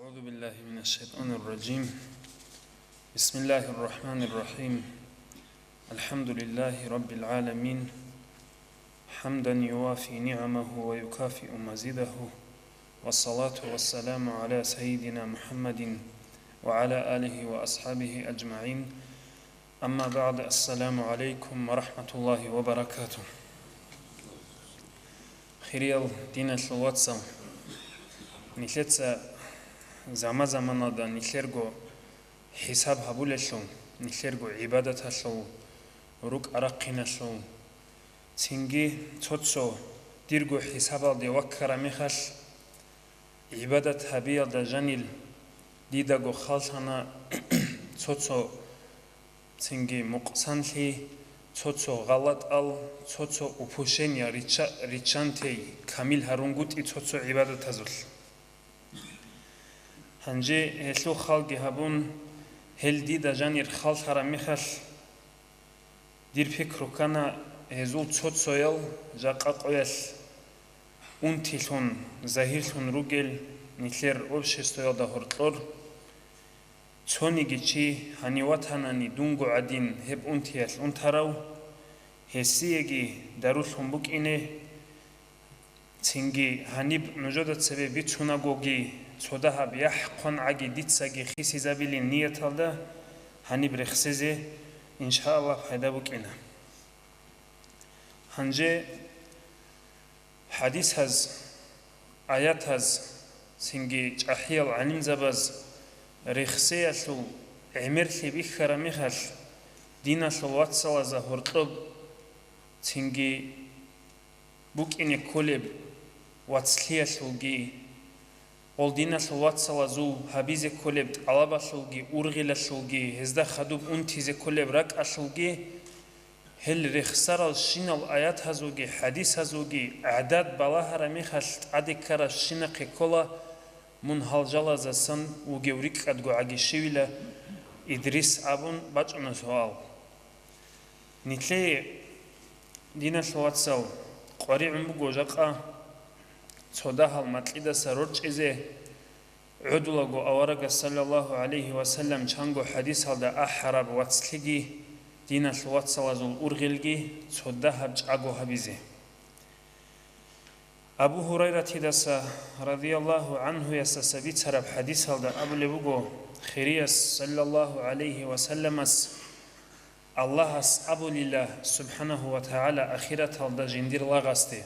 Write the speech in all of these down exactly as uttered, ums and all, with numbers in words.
أعوذ بالله من الشيطان الرجيم. بسم الله الرحمن الرحيم. الحمد لله رب العالمين. حمدا يوافي نعمه ويكافئ مزيده. والصلاة والسلام على سيدنا محمد وعلى آله وأصحابه أجمعين. أما بعد، السلام عليكم ورحمة الله وبركاته. Хириял диналъул вацал, нилъеца заман-заманалда нилъерго хӀисаб гьабулелъул, нилъерго гӀибадаталъул, рукӀа-рахъиналъул, цинги цо-цо дирго хӀисабалде ваккараб мехалъ, гӀибадат гьабиялда жанир дидаго халлъана цо-цо цинги мукъсанлъи, цо-цо гъалатӀал, цо-цо упущения рича-, риччантей камил гьарунгутӀи цо-цо гӀибадатазулъ. Гьанже гьелъул халги гьабун, гьел дида жанир халлъараб мехалъ, дир пикру ккана, гьезул цо-цоял жакъа къоялъ унтилъун, загьирлъун ругел нилъер обществоялда гьоркьор, цониги чи гьанив ватанани дунго гӀадин гьеб унтиялъ унтарав, гьесиеги дарулъун букӀине, цинги гьаниб нужеда цебе бицунагоги цо дагьаб яхӀ хъван гӀаги дицаги хисизабилин нияталда гьаниб рехсезе, иншааллагь, пайда букӀина. Гьанже хӀадисаз, аятаз, цинги чӀахӀиял гӀалимзабаз рехсеялъул гӀемерлъи бихьараб мехалъ, диналъул вацалазда гьоркьоб цинги букӀине кколеб вацлъиялъулги, гъол диналъул вацалазул гьабизе кколеб тӀалабалъулги, ургъелалъулги, гьезда хадуб унтизе кколеб ракӀалъулги, гьел рехсаралщинал аятазулги хӀадисазулги гӀадад балагьараб мехалъ тӀаде ккарабщинахъе ккола мун гьал жалазасан вугев рикӀкӀадго гӀаги щивила, Идрис абун бачӀуна суал. Нилъее, диналъул вацал, къваригӀун буго жакъа цо дагьал макьидаса рорчӀизе, гӀодулаго аварагас, саллаллагьу гӀалайгьи ва саллам, чанго хӀадисалда ахӀараб вацлъиги диналъул вацалазул ургъелги цо дагьаб чӀаго гьабизе. Абу Гьурайратидаса, радияллагьу гӀанхуясаса, бицараб хӀадисалда абулеб буго, хирияс, саллаллагьу гӀалайгьи ва салламас, Аллагьас абулила, субхӀанагьу ва тагӀала, ахираталда жиндир лагъасде: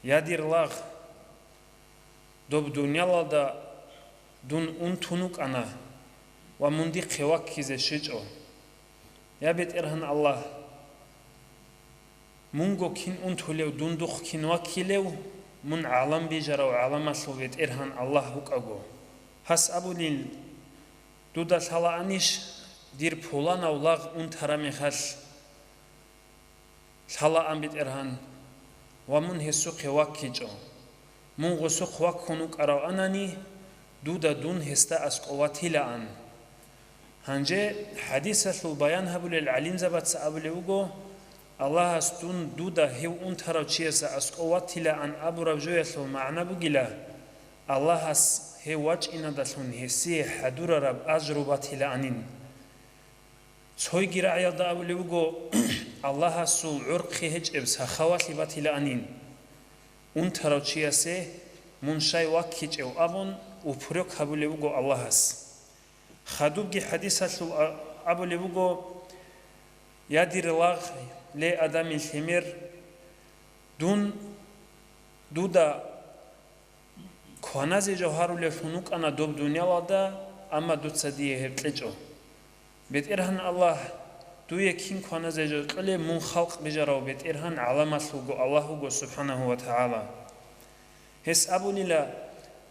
«Я дир лагъ, доб дуниялалда дун унтун вукӀана ва мун дихъе ваккизе щвечӀо. Я БетӀергьан Аллагь, мунго кин унтулев, дун духъ кин ваккилев, мун гӀалам бижарав гӀаламалъул БетӀергьан Аллагь вукӀаго». Гьас абулин: «Дуда лъалаанищ дир пуланав лагъ унтараб мехалъ?» Лъалаан, БетӀергьан, ва мун гьесухъе ваккичӀо. Мун гъосухъ ваккун вукӀарав анани, дуда дун гьесда аскӀов ватилаан. Гьанже хӀадисалъул баян гьабулел гӀалимзабаца абулеб буго, Аллагьас дун дуда гьев унтарав чиясда аскӀов ватилаан абураб жоялъул магӀна бугила, Аллагьас гьев вачӀинадалъун гьесие хӀадурараб ажру батилаанин. Цойги рагӀиялда абулеб буго, Аллагьасул гӀорхъи гьечӀеб сахавалъи батилаанин. Унтарав чиясе мун щай ваккичӀев абун, упрек гьабулеб буго Аллагьас. Хадубги хӀадисалъул а-, абулеб буго: «Я дир лагъ, ле адамил лъимер, дун дуда кваназе жо гьарулевлъун вукӀана доб дуниялалда, амма дуца дие гьеб кьечӀо. БетӀергьан Аллагь, дуе кин кваназе жо кьолеб, мун халкъ бижарав БетӀергьан гӀаламалъулго Аллагь вуго, субхӀанагьу ва тагӀала». Гьес абунила: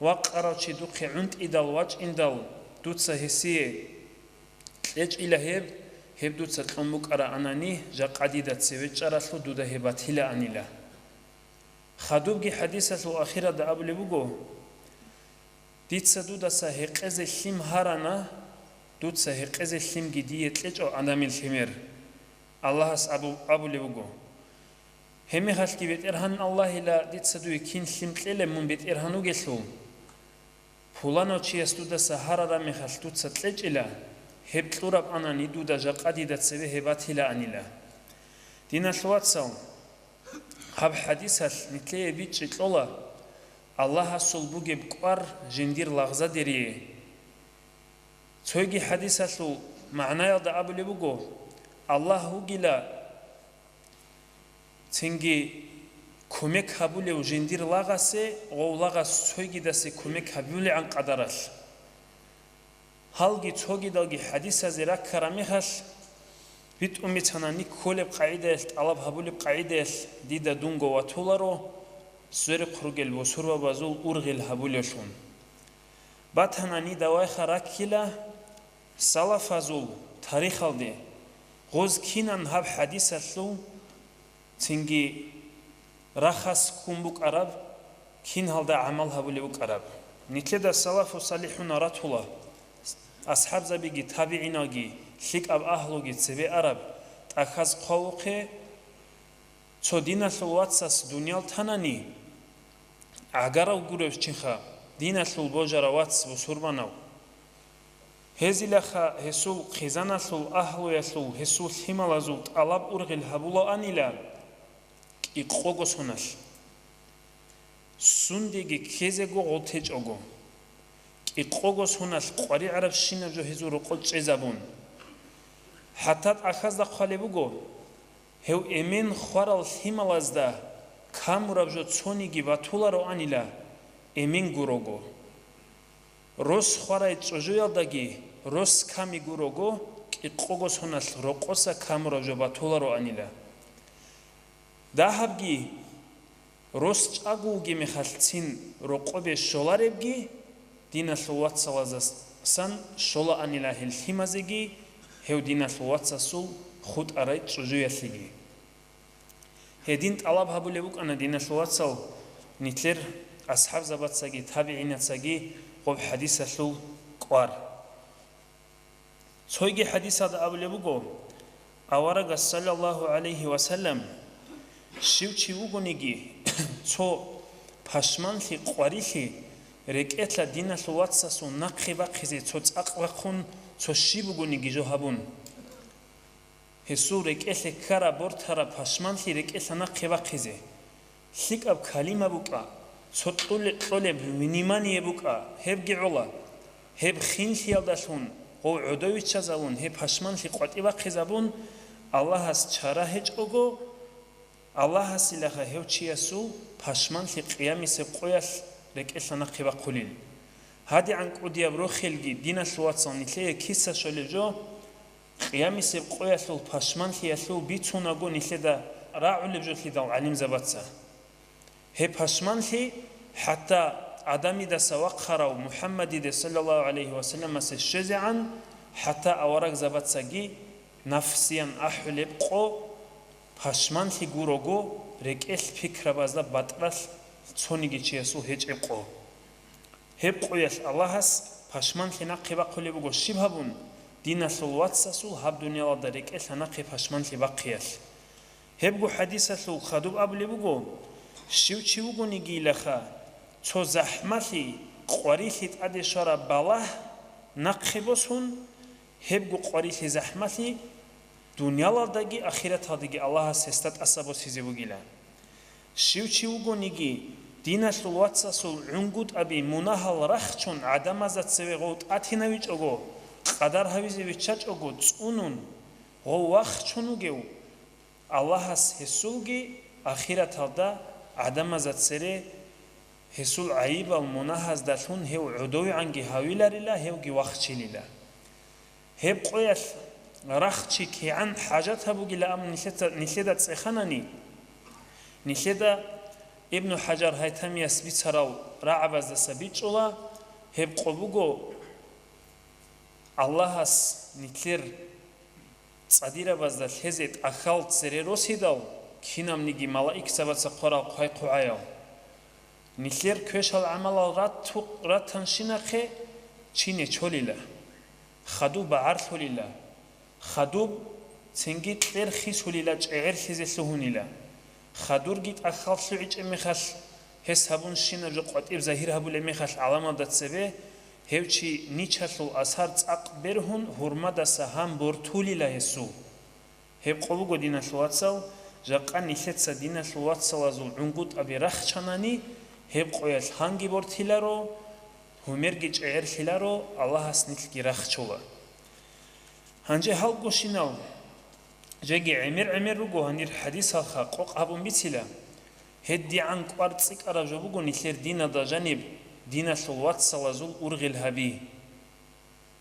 «Вакъарав чи духъе гӀунтӀидал вачӀиндал, дуца гьесие кьечӀила гьеб, гьеб дуца кьун букӀараанани, жакъа дида цеве чӀаралъур дуда гьеб батилаанила». Хадубги хӀадисалъул ахиралда абулеб буго: «Дица дудаса гьекъезе лъим гьарана, дуца гьекъезе лъимги дие кьечӀо, адамил лъимер». Аллагьас абу-, абулеб буго: «Гьебмехалъги БетӀергьан Аллагьила дица дуе кин лъим кьелеб мун БетӀергьан вугелъул? Пуланав чияс дудаса гьарараб мехалъ дуца кьечӀила, гьеб кьураб анани дуда жакъа дида цебе гьеб батилаанила. Диналъул вацал, гьаб хӀадисалъ нилъее бичӀчӀи кьола Аллагьасул бугеб кӀвар жиндир лагъзадерие. Цоги хӀадисалъул магӀнаялда абулеб буго, Аллагь вугила, цинги кумек гьабулев жиндир лагъасе, гъов лагъас цойгидасе кумек гьабулегӀан къадаралъ. Гьалги цогидалги хӀадисазе раккараб мехалъ, битӀун бицана нилъ кколеб къагӀидаялъ, тӀалаб гьабулеб къагӀидаялъ дида дунго ватуларо, сверухъ ругел бусурбабазул ургъел гьабулевлъун. Батанани давайха раккила салафазул тарихалде, гъоз кинан гьаб хӀадисалъул цинги рахас ккун букӀараб, кин гьалда гӀамал гьабулеб букӀараб. Нилъеда салафу салихӀуна ратула, асхӀабзабиги табигӀиналги лъикӀаб агьлуги цебе араб тӀахьаз хъвавухъе, цо диналъул вацас дуниял танани, гӀагарав гурев чиха, диналъул божарав вац бусурбанав. Гьезилаха гьесул хъизаналъул агьлуялъул гьесул лъималазул тӀалаб ургъел гьабулаанила кӀикъого соналъ. Сундеги ккезего гъол течӀого, кӀикъого соналъ къваригӀарабщинаб жо гьезул рокъо чӀезабун. ХӀатта тӀахьазда хъвалеб буго, гьев эмен хварал лъималазда камураб жо цониги батулароанила эмен гурого. Рос хварай чӀужуялдаги рос ками гурого, кӀикъого соналъ рокъоса камураб жо батулароанила. Дагьабги рос чӀаго вугеб мехалъцин рокъобе щоларебги, диналъул вацалазасан щолаанила гьел лъимазеги, гьев диналъул вацасул хутӀарай чӀужуялъеги. Гьедин тӀалаб гьабулеб букӀана диналъул вацал нилъер асхӀабзабацаги табигӀинацаги гъоб хӀадисалъул кӀвар. Цойги хӀадисалда абулеб буго, аварагас, саллаллагьу гӀалайгьи ва саллам, щив чи вугониги, цо пашманлъи-къварилъи рекӀелъа диналъул вацасул нахъе бахъизе цо цӀакъ бахъун, цо щиб бугониги жо гьабун. Гьесул рекӀелъе ккараб бортараб пашманлъи рекӀелъа нахъе бахъизе. ЛъикӀаб калима букӀа, цо кьуле-, кьолеб внимание букӀа, гьебги гӀола. Гьеб хинлъиялдалъун гъов гӀодовиччазавун гьеб пашманлъи къватӀибахъизабун, Аллагьас чара гьечӀого, Аллагьасилаха гьев чиясул пашманлъи къиямисеб къоялъ рекӀелъа нахъе бахъулел. ГьадигӀан кӀудияб рохелги диналъул вацал нилъее киса щолеб жо, къиямисеб къоялъул пашманлъиялъул бицунаго нилъеда рагӀулеб жо лъидал гӀалимзабаца. Гьеб пашманлъи хӀатта Адамидаса вахъарав МухӀаммадиде саллаллагьу гӀалайгьи ва салламасе щвезегӀан, хӀатта аварагзабацаги нафсиян ахӀулеб къо, пашманлъи гурого, рекӀелъ пикрабазда батӀралъ цониги чиясул гьечӀеб къо. Гьеб къоялъ Аллагьас пашманлъи нахъе бахъулеб буго щиб гьабун, диналъул вацасул гьаб дуниялалда рекӀелъа нахъе пашманлъи бахъиялъ. Гьебго хӀадисалъул хадуб абулеб буго, щив чи вугонигийилаха, цо захӀмалъи, къварилъи тӀаде щвараб балагь нахъе босун, гьебго къварилъи захӀмалъи дуниялалдаги ахираталдаги Аллагьас гьесда тӀаса босизе бугила. Щив чи вугониги, диналъул вацасул гӀунгутӀаби мунагьал рахчун гӀадамазда цеве гъов тӀатинавичӀого, къадар гьавизе виччачӀого цӀунун, гъов вахчун вугев, Аллагьас гьесулги ахираталда гӀадамазда цере гьесул гӀайибал мунагьаздалъун гьев гӀодовегӀанги гьавиларила, гьевги вахчилила. Гьеб къоялъ рахчи кигӀан хӀажат гьабугилан абун нилъеца-, нилъеда цӀеханани, нилъеда Ибну ХӀажар Гьайтамияс бицарал рагӀабаздаса бичӀчӀула, гьеб къо буго, Аллагьас нилъер цӀадирабазда лъезе тӀахьал цере росидал, кинабниги малаикзабаца хъварал хъвай-хъугӀаял. Нилъер квешал гӀамалал рату-, ратанщинахъе чи нечолила, хадуб багӀарлъулила, хадуб цинги кьер хисулила, чӀегӀерлъизе лъугьунила. Хадурги тӀахьал лъугӀичӀеб мехалъ, гьес гьабунщинаб жо къватӀиб загьир гьабулеб мехалъ гӀаламалда цебе, Гьев чи ничалъул асар цӀакъ бергьун гьурмадаса гьан бортулила гьесул. Гьеб къо буго, диналъул вацал, жакъа нилъеца диналъул вацалазул гӀунгутӀаби рахчанани, гьеб къоялъ гьанги бортиларо, гьумерги чӀегӀерлъиларо, Аллагьас нилъги рахчула. Гьанже гьалгощинал жеги гӀемер-гӀемер руго, гьанир хӀадисалха къокъ гьабун бицила. ГьедигӀан кӀвар цӀикӀкӀараб жо буго нилъер диналда жаниб диналъул вацалазул ургъел гьаби.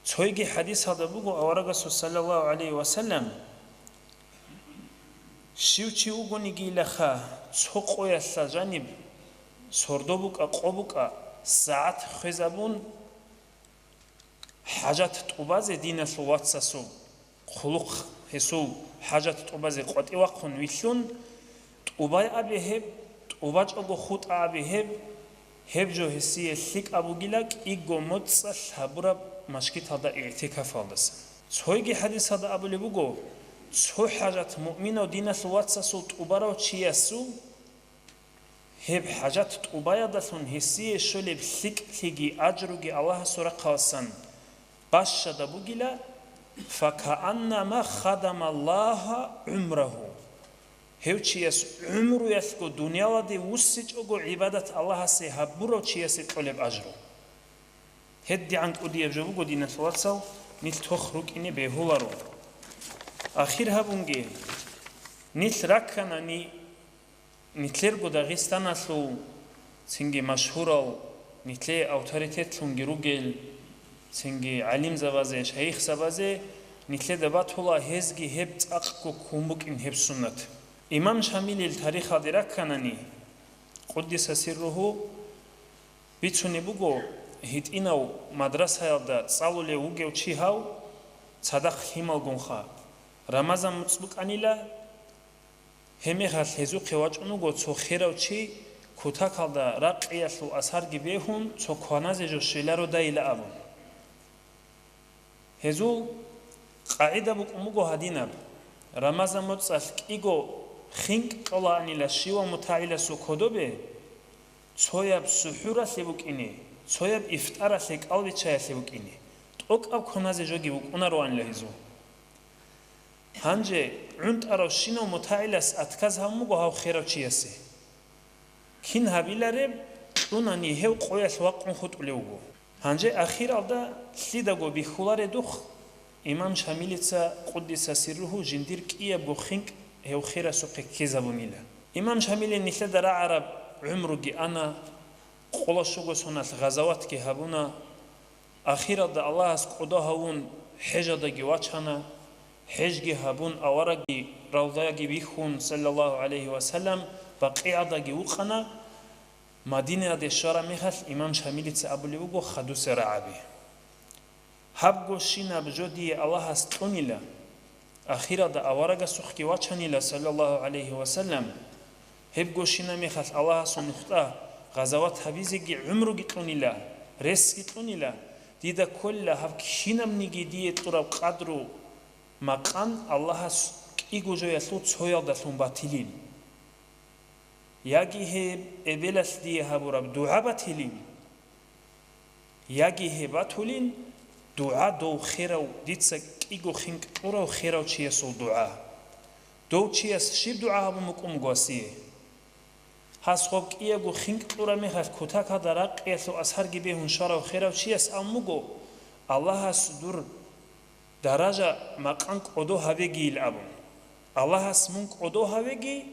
Цойги хӀадисалда буго аварагасул саллаллагьу гӀалайгьи ва саллам: «Щив чи вугонигилаха цо къоялъа жаниб, сордо букӀа, къо букӀа, сагӀат хвезабун, хӀажат тӀубазе диналъул вацасул, хъулухъ гьесул хӀажат тӀубазе къватӀивахъун вилълъун, тӀубай абе гьеб, тӀубачӀого хутӀа абе гьеб, гьеб жо гьесие лъикӀаб бугила кӀиго моцӀалъ гьабураб машгиталда игӀтикафалдасан». Цойги хӀадисалда абулеб буго: «Цо хӀажат муъминав диналъул вацасул тӀубарав чиясул, гьеб хӀажат тӀубаялдалъун гьесие щолеб лъикӀлъиги ажруги Аллагьасул рахъаласан бащада бугила, факааннама хадама Аллагьа гӀумрагьу». Гьев чияс гӀумруялъго дуниялалде вуссичӀого гӀибадат Аллагьасе гьабурав чиясе кьолеб ажру. ГьедигӀан кӀудияб жо буго, диналъул вацал, нилъ тох рукӀине бегьуларо. Ахир гьабунги, нилъ ракканани, нилъерго Дагъистаналъул цинги машгьурал, нилъее авторитетлъунги ругел, цинги гӀалимзабазе, шайихзабазе нилъеда батула гьезги гьеб цӀакъго ккун букӀин гьеб суннат. Имам Шамилил тарихалде ракканани, къуддиса сирругьу, бицунеб буго, гьитӀинав мадрасаялда цӀалулев вугев чи гьав, цадахъ лъималгунха, Рамазан муцӀ букӀанила, гьебмехалъ гьезухъе вачӀун вуго цо херав чи, кутакалда ракъиялъул асарги бегьун, цо кваназе жо щвелародайила абун. Гьезул къагӀида букӀун буго гьадинаб: Рамазан моцӀалъ кӀиго хинкӀ кьолаанила щивав мутагӀиласул кодобе, цояб сухӀуралъе букӀине, цояб ифтаралъе кӀалбиччаялъе букӀине, тӀокӀаб кваназе жоги букӀунароанила гьезул. Гьанже гӀунтӀаравщинав мутагӀилас отказ гьабун буго гьав херав чиясе. Кин гьабилареб, кьунани гьев къоялъ вакъун хутӀулев вуго. Гьанже ахиралда лъидаго бихьуларедухъ, имам Шамилица, къуддиса сирругьу, жиндир кӀиябго хинкӀ гьев херасухъе ккезабунила. Имам Шамилил нилъеда рагӀараб гӀумруги ана, къоло щуго соналъ гъазаватги гьабуна, ахиралда Аллагьас кӀодо гьавун, хӀежалдаги вачана, хӀежги гьабун, аварагги равдаги бихьун, саллаллагьу гӀалайгьи ва саллам, Бакъигьалдаги вукъана. Мадинаялде щвараб мехалъ имам Шамилица абулеб буго хадусел рагӀаби: «Гьабгощинаб жо дие Аллагьас кьунила, ахиралда аварагасухъги вачанила, саллаллагьу гӀалайгьи ва саллам. Гьебгощинаб мехалъ Аллагьасул нухда гъазават гьабизеги гӀумруги кьунила, ресги кьунила. Дида кколила гьаб кинабниги дие кьураб къадру-макъам Аллагьас кӀиго жоялъул цоялдалъун батилин. Яги гьеб эбелалъ дие гьабураб дугӀа батилин, яги гьеб батулин дугӀа дов херав, дица кӀиго хинкӀ кьурав херав чиясул дугӀа. Дов чияс щиб дугӀа гьабун букӀун буго гьасие? Гьас гъоб кӀиябго хинкӀ кьураб мехалъ кутакалда ракъиялъул асарги бегьун щварав херав чияс абун буго: Аллагьас дур даража-макъам кӀодо гьабегийил абун. Аллагьас мун кӀодо гьавеги,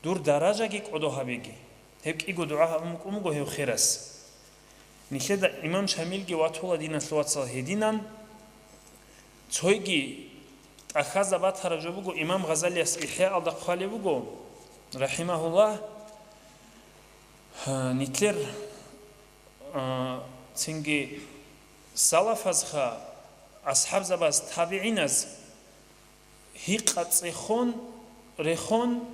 дур даражаги кӀодо гьабеги». Гьеб кӀиго дугӀа гьабун букӀун буго гьев херас. Нилъеда имам Шамилги ватула, диналъул вацал, гьединан. Цойги тӀахьазда батараб жо буго, имам Гъазалияс ИхӀяалда хъвалеб буго, рахӀимагьуллагь, гьа, нилъер, а, цинги салафазха, асхӀабзабаз, табигӀиназ, гьикъа цӀехон, рехон,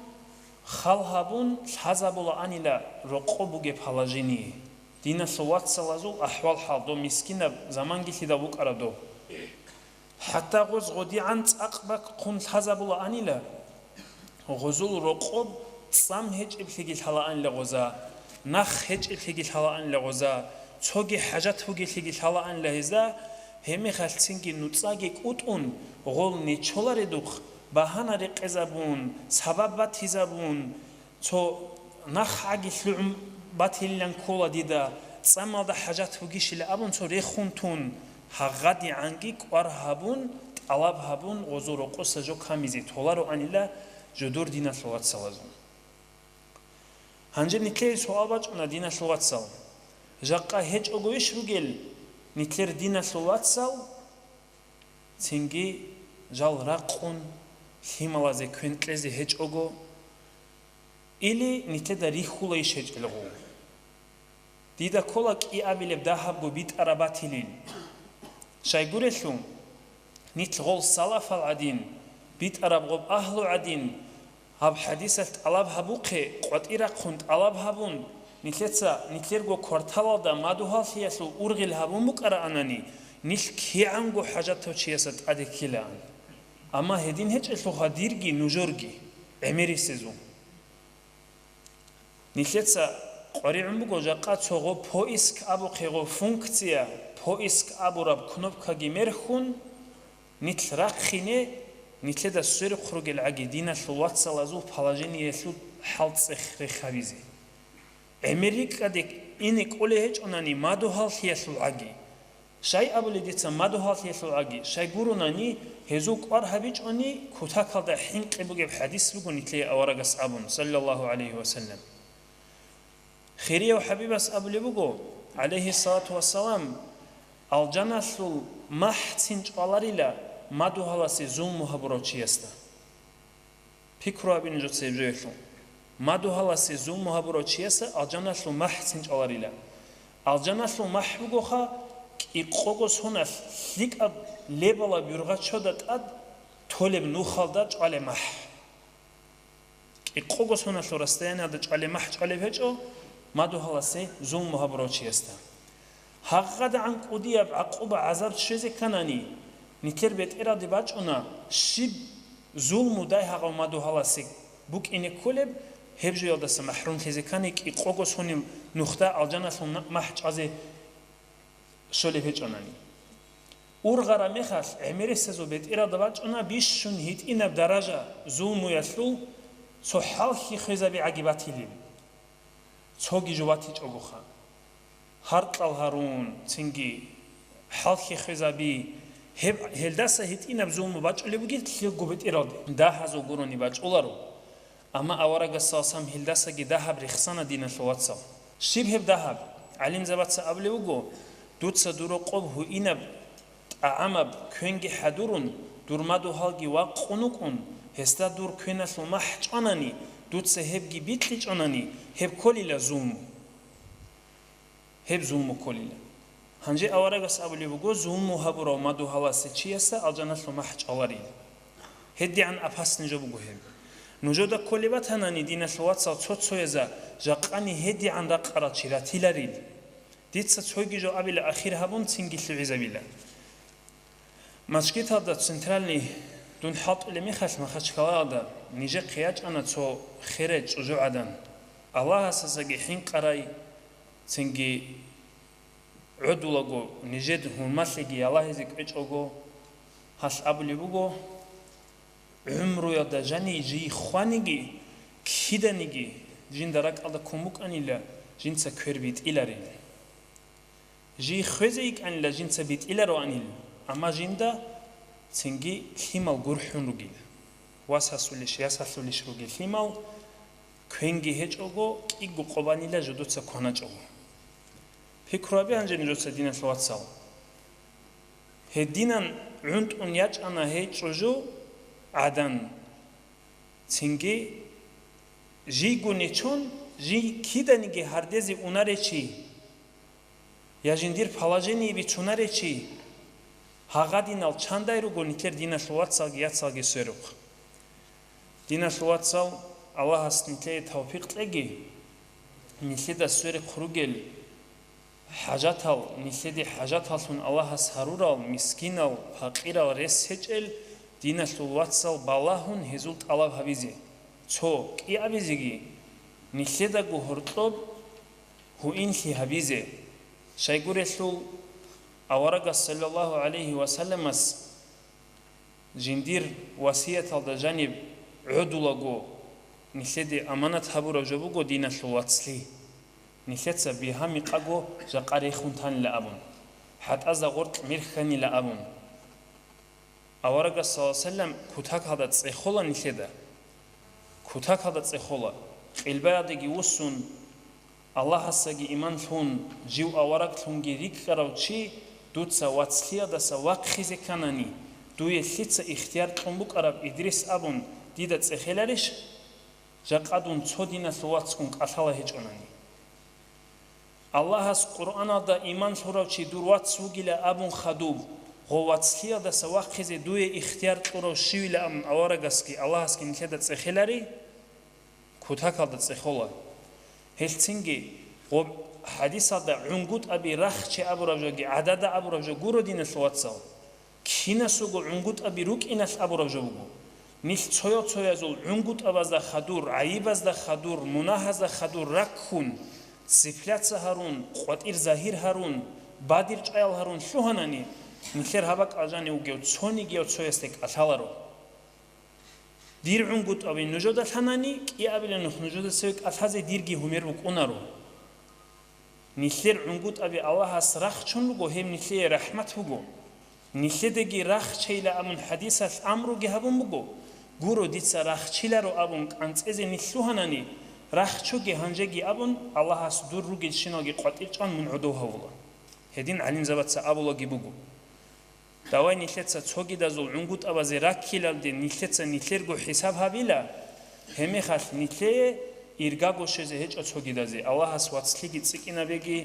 хал гьабун лъазабулаанила рокъоб бугеб положение. Диналъул вацалазул ахӀвал-хӀал, доб мискинаб заманги лъидал букӀараб доб. ХӀатта гъоз гъодигӀан цӀакъ бакӀ хъун лъазабулаанила, гъозул рокъоб цӀам гьечӀеблъиги лъалаанила гъоза, нах гьечӀеблъиги лъалаанила гъоза, цоги хӀажат бугелъиги лъалаанила гьезда, гьебмехалъ цинги нуцӀаги кӀутӀун, гъол нечоларедухъ багьана рекъезабун, сабаб батизабун, цо нахъаги лъугӀун батилилан ккола дида, цӀамалда хӀажат бугищила абун цо рехун тун, гьагъадигӀанги кӀвар гьабун, тӀалаб гьабун, гъозул рокъоса жо камизе толароанила жодор диналъул вацалазул. Гьанже нилъее суал бачӀуна, диналъул вацал. Жакъа гьечӀогойищ ругел нилъер диналъул вацал, цинги жал ракъун, лъималазе квен кьезе гьечӀого, или нилъеда рихьулайищ гьечӀел гъов? Дида ккола кӀиабилеб дагьабго битӀараб батилин. Щайгурелъул, нилъ гъол салафал гӀадин, битӀараб гъоб агьлу гӀадин, гьаб хӀадисалъ тӀалаб гьабухъе, къватӀир рахъун тӀалаб гьабун, нилъеца нилъерго кварталалда мадугьаллъиялъул ургъел гьабун букӀараанани, нилъ кигӀанго хӀажатав чиясда тӀаде ккелаан. Амма гьедин гьечӀелъулха дирги нужерги, гӀемерисезул. Нилъеца къваригӀун буго жакъа цо гъо поиск абухъе гъо функция, поиск абураб кнопкаги мерхьун, нилъ рахъине, нилъеда сверухъ ругел гӀаги диналъул вацалазул положениялъул хӀал цӀех-рех гьабизе. ГӀемер рикӀкӀаде ине кӀолей гьечӀонани мадугьаллъиялъул гӀаги. Щай абулеб дица мадугьаллъиялъул гӀаги, щай гуронани, гьезул кӀвар гьабичӀони, кутакалда хӀинкъи бугеб хӀадис буго нилъее аварагас абун, саллаллагьу гӀалайгьи ва саллам. Хирияв ХӀабибас абулеб буго, гӀалайгьиссалату вассалам, алжаналъул махӀцин чӀваларила мадугьаласе зулму гьабурав чиясда. Пикру гьабе нужеца гьеб жоялъул. Мадугьаласе зулму гьабурав чияса алжаналъул махӀцин чӀваларила. Алжаналъул махӀ бугоха кӀикъого соналъ лъикӀаб лебала бюргъачода тӀад толеб нухалда чӀвалеб махӀ. КӀикъого соналъул расстояниялда чӀвалеб махӀ чӀвалеб гьечӀо мадугьаласе зулму гьабурав чиясда. ГьагъадагӀан кӀудияб гӀакъуба-гӀазаб щвезе кканани, нилъер бетӀералде бачӀуна, щиб зулму дай гьагъав мадугьаласе букӀине кколеб, гьеб жоялдаса махӀрумлъизе ккани кӀикъого сонил нухда алжаналъул на-, махӀ чӀвазе щолеб гьечӀонани. Ургъараб мехалъ гӀемерисезул бетӀералда бачӀуна бищун гьитӀинаб даража зулмуялъул цо хӀалхьи хвезаби гӀаги батилин. Цоги жо батичӀогоха. Гьаркьал гьарун, цинги хӀалхьи хвезаби, гьеб, гьелдаса гьитӀинаб зулму бачӀулеб бугеб лъилго бетӀералде. Дагьазул гурони бачӀуларо. Амма аварагас саллаллагьу гӀалайгьи ва саллам гьелдасаги дагьаб рехсана, диналъул вацал. Щиб гьеб дагьаб? ГӀалимзабаца абулеб буго, дуца дур рокъоб гьуинаб тӀагӀамаб квенги хӀадурун, дур мадугьалги вакъун вукӀун, гьесда дур квеналъул махӀ чӀванани, дуца гьебги бикьичӀонани, гьеб кколила зулму. Гьеб зулму кколила. Гьанже аварагас абулеб буго, зулму гьабурав мадугьаласе чиясда алжаналъул махӀ чӀваларил. ГьедигӀан опасный жо буго гьеб. Нужеда кколеб батанани, диналъул вацал, цо-цояза жакъани гьедигӀан ракъарал чи ратиларил. Дица цоги жо абила, ахир гьабун цинги лъугӀизабила. Мажгиталда центральный дун хӀалтӀулеб мехалъ Махачкалаялда нижехъе ячӀана цо херай чӀужугӀадан. Аллагьасасаги хӀинкъарай, цинги гӀодулаго нижед гьурмалъиги ялагьизе кӀвечӀого, гьалъ абулеб буго, гӀумруялда жани жий хваниги, киданиги жинда ракӀалда ккун букӀанила, жинца квер битӀиларин. Жий хвезе йикӀанила жинца битӀилароанил, амма жинда цинги лъимал гурхӀун ругил. Вас асулищ, яс асулищ ругел лъимал, квенги гьечӀого, кӀиго къо банила жодоца кваначӀого. Пикру гьабе гьанже нужеца, диналъул вацал. Гьединан гӀунтӀун ячӀана гьей чӀужугӀадан. Цинги жийго нечон, жий киданиги гьардезе унарей чи, я жиндир положение бицунарей чи, гьагъадинал чандай руго нилъер диналъул вацалги яцалги сверухъ. Диналъул вацал, Аллагьас нилъее тавфикъ кьеги, нилъеда сверухъ ругел хӀажатал, нилъеде хӀажаталлъун Аллагьас гьарурал, мискинал, пакъирал рес гьечӀел, диналъул вацал, балагьун гьезул тӀалаб гьабизе, цо кӀиабизеги, нилъедаго гьоркьоб гьуинлъи гьабизе. Щайгурелъул аварагас саллаллагьу гӀалайгьи ва салламас жиндир васияталда жаниб гӀодулаго нилъеде аманат гьабураб жо буго диналъул вацлъи. Нилъеца бигьа-микъаго жакъа рехун танила абун, хӀатӀазда гъоркь мирхьанила абун. Аварагас саллаллагьу гӀалайгьи ва саллам кутакалда цӀехола нилъеда. Кутакалда цӀехола, къилбаялдеги вуссун, Аллагьасдаги иман лъун, жив авараглъунги рикӀкӀарав чи дуца вацлъиялдаса вахъизе кканани, дуе лъица ихтияр кьун букӀараб, Идрис абун, дида цӀехеларищ? Жакъа дун цо диналъул вацгун кӀалъала гьечӀонани. Аллагьас Къуръаналда иман лъурав чи дур вац вугила абун хадуб, гъов вацлъиялдаса вахъизе дуе ихтияр кьурав щивила абун аварагасги Аллагьасги нилъеда цӀехелари? Кутакалда цӀехола. Гьелъцинги гъоб хӀадисалда гӀунгутӀаби рахче абураб жоги гӀадада абураб жо гуро, диналъул вацал. Кинасулго гӀунгутӀаби рукӀиналъ абураб жо буго. Нилъ цоял-цоязул гӀунгутӀабазда хадур, гӀайибазда хадур, мунагьазда хадур раккун, цепляться гьарун, къватӀир загьир гьарун, бадир чӀаял гьарун лъугьанани, нилъер гьаб бакӀал жанив вугев цонигияв цоясде кӀалъаларо. Дир гӀунгутӀаби нужеда лъанани, кӀиабилеб нух нужеда цеве кӀалъазе дирги гьумер букӀунаро. Нилъер гӀунгутӀаби Аллагьас рахчун руго, гьеб нилъее рахӀмат буго. Нилъедаги рахчейила абун хӀадисалъ амруги гьабун буго. Гуро, дица рахчиларо абун кӀанцӀезе нилъ лъугьанани, рахчуге гьанжеги абун, Аллагьас дур ругелщиналги къватӀир чӀван мун гӀодов гьавула. Гьедин гӀалимзабаца абулаги буго. Давай нилъеца цогидазул гӀунгутӀабазе раккилалде нилъеца нилъерго хӀисаб гьабила, гьебмехалъ нилъее иргаго щвезе гьечӀо цогидазе. Аллагьас вацлъиги цӀикӀкӀинабеги,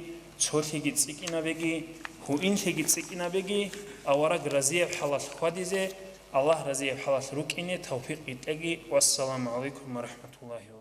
цолъиги цӀикӀкӀинабеги, гьуинлъиги цӀикӀкӀинабеги, авараг разияб хӀалалъ хьвадизе, Аллагь разияб хӀалалъ рукӀине тавфикъ гьитӀеги. Вассаламу гӀалайкум ва рахӀматуллагьи ва